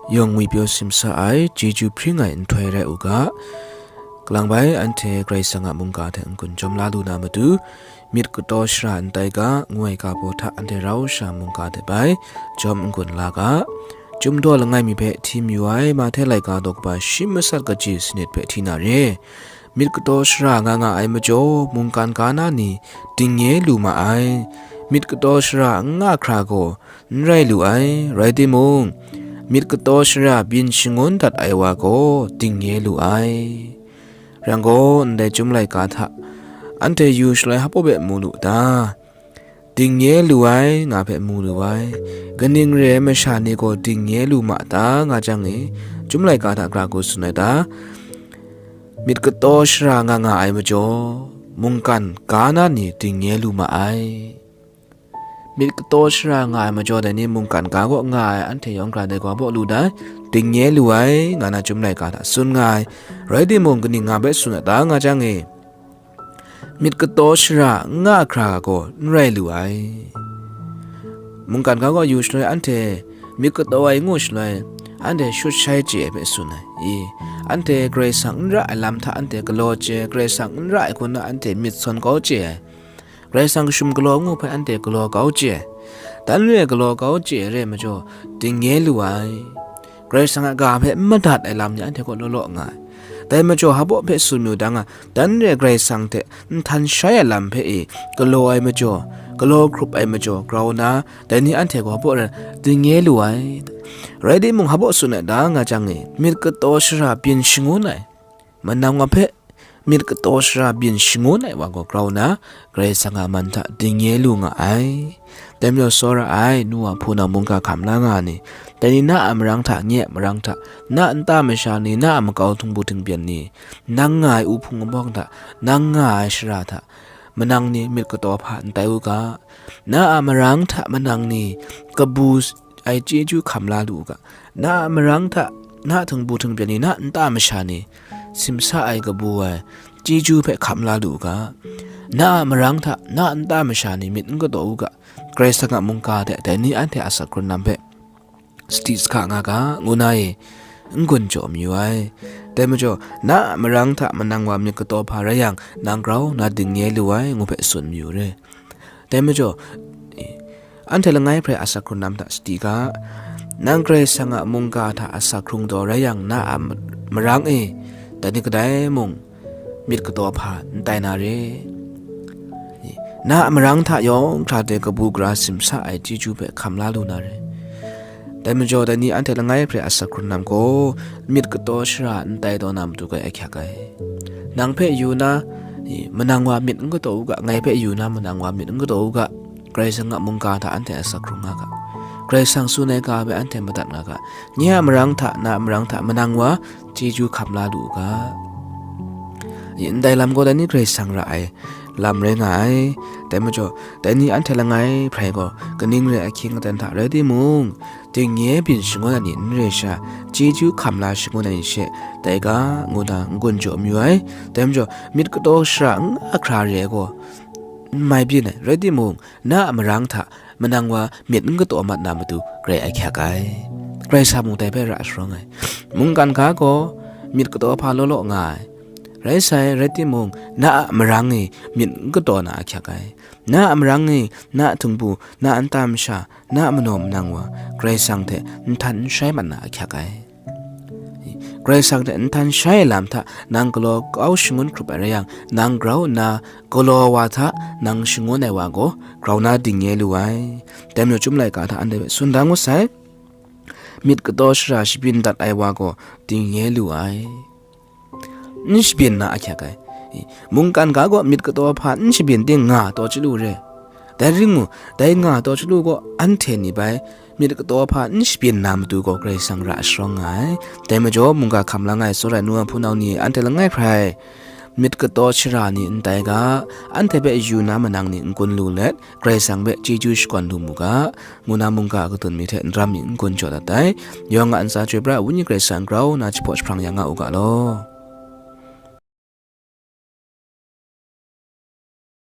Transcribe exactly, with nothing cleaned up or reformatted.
Yawng ngwi pyaw simsa ai chyeju hpring ai nhtoi rai u ga. Kalang bai anhte Karai Kasang a mungga hte n-gun jawm la lu na matu, myit kataw shara n tai ga, ngu ai ga baw hta anhte rau sha mungga hte bai jawm n-gun la ga. Chyum daw langai mi hpe hti mayu ai Mahte laika daw kaba shi masat kaji sanit hpe hti na re. Myit kataw shara nga nga ai majaw, mungkan ga na ni dingnye lu ma ai. Myit kataw shara n nga hkra gaw, n rai lu ai, rai timung, myit kataw shara byin shangun dat ai wa gaw dingnye lu ai. Rai gaw, ndai Chyum laika hta anhte yu shaloi hpaw hpe mu lu ta? Dingnye lu ai, nga hpe mu lu ai. Kaning re ai masha ni gaw dingnye lu ma ta, nga jang e, Chyum laika hta gara hku tsun ai ta? Myit kataw shara nga nga ai majaw, mungkan ga na ni dingnye lu ma ai. Myit kataw shara nga ai majaw, dai ni mungkan ga kaw nga ai anhte yawng hkra dai gaw baw lu dai, dingnye lu ai, nga na Chyum laika hta tsun nga ai. Rai timung, kaning nga bai tsun a ta, nga jang e, myit kataw shara n nga hkra gaw n rai lu ai. Mungkan ga kaw yu shaloi anhte myit kataw ai ngu shaloi, anhte shut shai chye ai hpe tsun ai. I, anhte Karai Kasang n ra ai lam hta anhte galaw chye, Karai Kasang n ra ai hku na anhte myit sawn kau chye ai. Karai Kasang kashum galaw ngu hpe anhte galaw kau chye ai. Dan re ai galaw kau chye ai re ai majaw, dingnye lu ai. Karai Kasang a ga hpe n madat ai lam ni anhte kaw law law nga ai. Dai majaw, hpaw hpe tsun mayu dang a, dan re ai Karai Kasang hte nhtan shai ai lam hpe e galaw ai majaw, galaw hkrup ai majaw, grau na, dai ni anhte gaw hpaw rai dingnye lu ai. Rai timung, hpaw tsun ai ta, nga jang e, myit kataw shara byin shangun ai. Manang wa hpe myit kataw shara byin shangun ai wa gaw grau na, Karai Kasang a man hta dingnye lu nga ai. Dai majaw, tsawra ai nu wa hpunau mungga hkam la nga ai ni, dai ni na a marang hta, nye a marang hta, na a nta masha ni, na a makau htingbu htingpyen ni, nang nga ai uhpung abawng hta, nang nga ai shara hta, manang ni myit kataw hpa n tai u ga. Na a marang hta manang ni kabu ai chyeju hkam la lu u ga. Na a marang hta, na a htingbu htingpyen ni, na a nta masha ni, simsa ai kabu ai chyeju hpe hkam la lu u ga. Na a marang hta, na a nta masha ni myit n kataw u ga. Karai Kasang a mungga hte dai ni anhte a asak hkrun lam hpe sadi sahka nga ga, ngu na e, n-gun jaw mayu ai. Dai majaw, na a marang hta manang wa myit kataw hpa rai yang, nang grau na dingnye lu ai, ngu hpe tsun mayu re. Dai majaw, anhte langai hpe asak hkrung lam hta sadi ga, nang Karai Kasang a mungga hta asak hkrung taw rai yang, na a marang e, dai ni kadai mung myit kataw hpa n tai na re. Na a marang hta yawng hkra de kabu gara simsa ai chyeju hpe hkam la lu na re. Dai majaw, dai ni anhte langai hpe asak hkrung lam gaw, myit kataw shara n tai taw na matu gaw ahkyak ai. Nang hpe yu na, manang wa myit n kataw u ga, ngai hpe yu na, manang wa myit n kataw u ga, Karai Kasang a mungga hta anhte asak hkrung nga ga, Karai Kasang tsun ai ga hpe anhte madat nga ga, nye a marang hta, na a marang hta, manang wa chyeju hkam la lu u ga. Ndai lam gaw dai ni Karai Kasang ra ai lam rai nga ai. Dai majaw, dai ni anhte langai hpe gaw, kaning re ai ahkying aten hta rai timung, dingnye byin shangun ai ni n re sha, chyeju hkam la shangun ai ni she, dai ga, ngu na n-gun jaw mayu ai. Dai majaw, myit kataw shara n nga hkra re ai gaw, n mai byin ai, rai timung, na a marang hta manang wa myit n kataw mat na matu grai ahkyak ai. Karai Kasang mung dai hpe ra sharawng ai. Mungkan ga gaw myit kataw hpa law law nga ai. Rai sai, rai timung, na a marang e myit n kataw na ahkyak ai. Na a marang e, na a htingbu, na a nta masha, na a manaw manang wa, Karai Kasang hte nhtan n shai mat na ahkyak ai. Karai Kasang hte nhtan shai ai lam hta nang galaw kau shangun hkrup ai rai yang, nang grau nna galaw wa hta nang shangun ai wa gaw grau na dingnye lu ai. Dai majaw, Chyum laika hta anhte hpe tsun da ngut sai, myit kataw shara shabyin dat ai wa gaw dingnye lu ai. N shabyin na ahkyak ai. Mungkan ga gaw myit kataw hpa n shabyin ting nga taw chyalu re. Dai ring ngu, dai nga taw chyalu gaw anhte ni bai myit kataw hpa n shabyin na matu gaw Karai Kasang ra sharawng nga ai. Dai majaw, mungga hkam lang ai tsawra ai nu a hpunau ni, anhte langai hpe myit kataw shara ni n tai ga, anhte hpe yu na manang ni n-gun lu let, Karai Kasang hpe chyeju shakawn lu mu ga, ngu na mungga a kadun mi hte n ram mi n-gun jaw dat ai. Yawng a ntsa chyoi pra ai Wenyi Karai Kasang grau nna jahpaw jahprang ya nga u ga law.